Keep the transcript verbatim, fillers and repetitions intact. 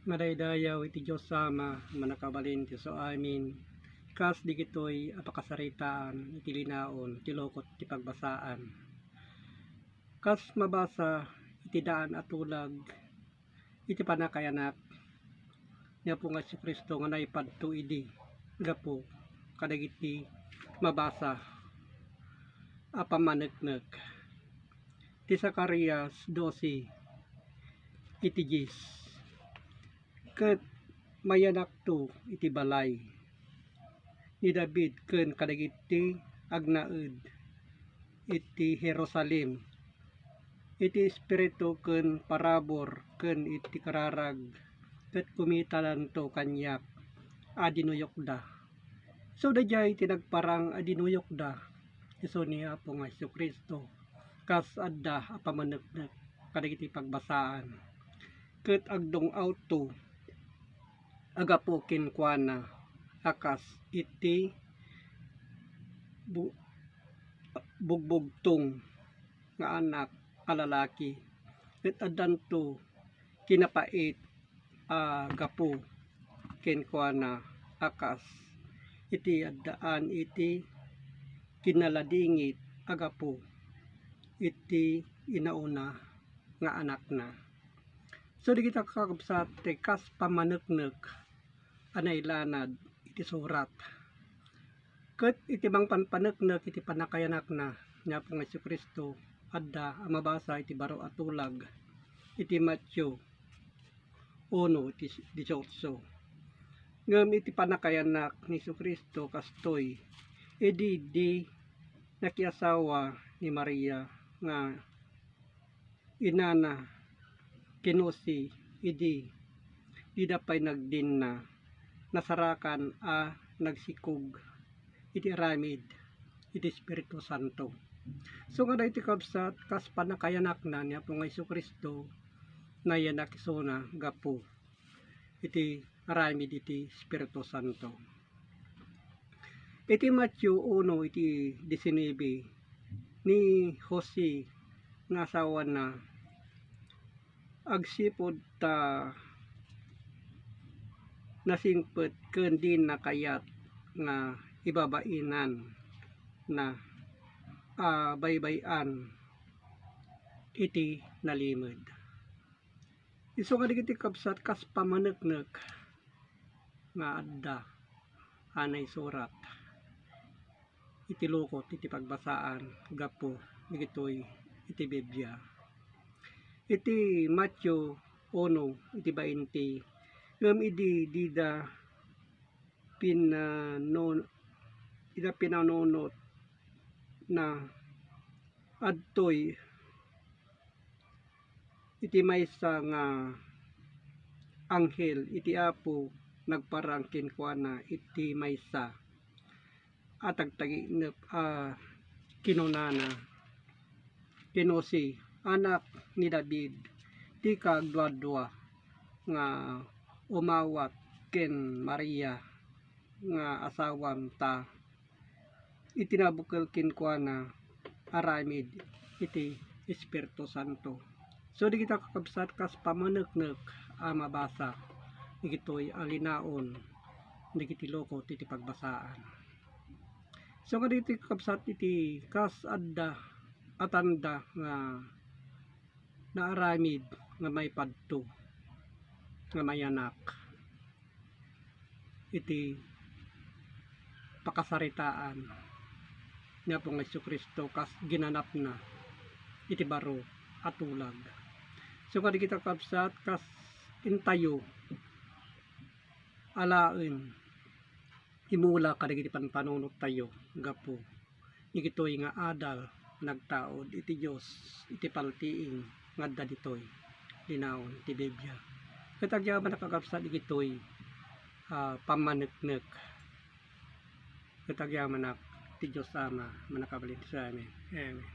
Madaydayaw iti Dios Ama, mannakabalin ti isu amin, kas digitoy a pakasaritaan iti linaon ti lokot ti pagbasaan. Kas mabasa iti daan a tulag iti pannakayanak ni Apo nga Jesu-Cristo nga naipadto idi gapu kadagiti mabasa a pammaneknek ti Zacarias dose iti dies. Ket mayanakto iti balay ni David ken kadagiti agnaed iti Jerusalem iti espiritu ken parabur ken iti kararag, ket kumitalanto kaniak a dinuyokda. So, daydiay ti nagparang a dinuyokda isu ni Apo nga Jesu-Cristo, kas adda a pammaneknek kadagiti pagbasaan. Ket agdung-awto a gapu kenkuana a kas iti bu-, bugbugtong nga anak a lalaki, ket addanto kinapait a gapu kenkuana a kas iti addaan iti kinaladingit a gapu iti inauna nga anakna. So, dagita kakabsat, ti kas pammaneknek a nailanad iti surat. Ket iti mangpanpaneknek iti pannakayanakna ni Apo nga Jesu-Cristo, adda a mabasa iti baro a tulag iti Mateo uno iti dieciocho. Ngem iti pannakayanak ni Jesu-Cristo kastoy, idi di nakiasawa ni Maria nga inana ken Jose idi dida pay nagdinna, nasarakan a nagsikog iti aramid iti Espiritu Santo. So, nga daytoy, kabsat, kas pannakayanakna ni Apo nga Jesu-Cristo, nayanak isuna gapu iti aramid iti Espiritu Santo. Iti Mateo uno iti diecinuebe, ni Jose nga asawana, agsipud ta nasingpet ken dina kayat nga ibabainanna a baybay-an iti nalimed. Isu nga dagiti kabsat, kas pammaneknek nga adda a naisurat iti lokot iti pagbasaan gapu dagitoy iti Biblia. Iti Mateo uno iti bainte, ngem idi dida pinanon-, ida pinanunotna, adtoy iti maysa nga anghel iti Apo nagparang kenkuana iti maysa a tagtaginep a kinunana ken Jose, "Anak ni David, dika agduadua nga umawat ken Maria nga asawam, ta iti nabukel kenkuana aramid iti Espiritu Santo." So, dagita kakabsat, kas pammaneknek a mabasa dagitoy a linaon dagiti lokot iti pagbasaan. So, nga dagiti kakabsat, iti kas adda a tanda nga naaramid nga maipadto nga mayanak iti pakasaritaan ni Apo nga Jesu-Cristo kas ginanapna iti baro a tulag. So, kadagita, kabsat, kas intayo alaen imula kadagiti panpanunottayo gapu dagitoy nga adal nagtaud iti Dios iti paltiing nga adda ditoy linaon ti Biblia. Ket agyamanak, kakabsat, dagitoy, ah, pammaneknek. Ket agyamanak ti Dios Ama, mannakabalin ti isu amin. Amen.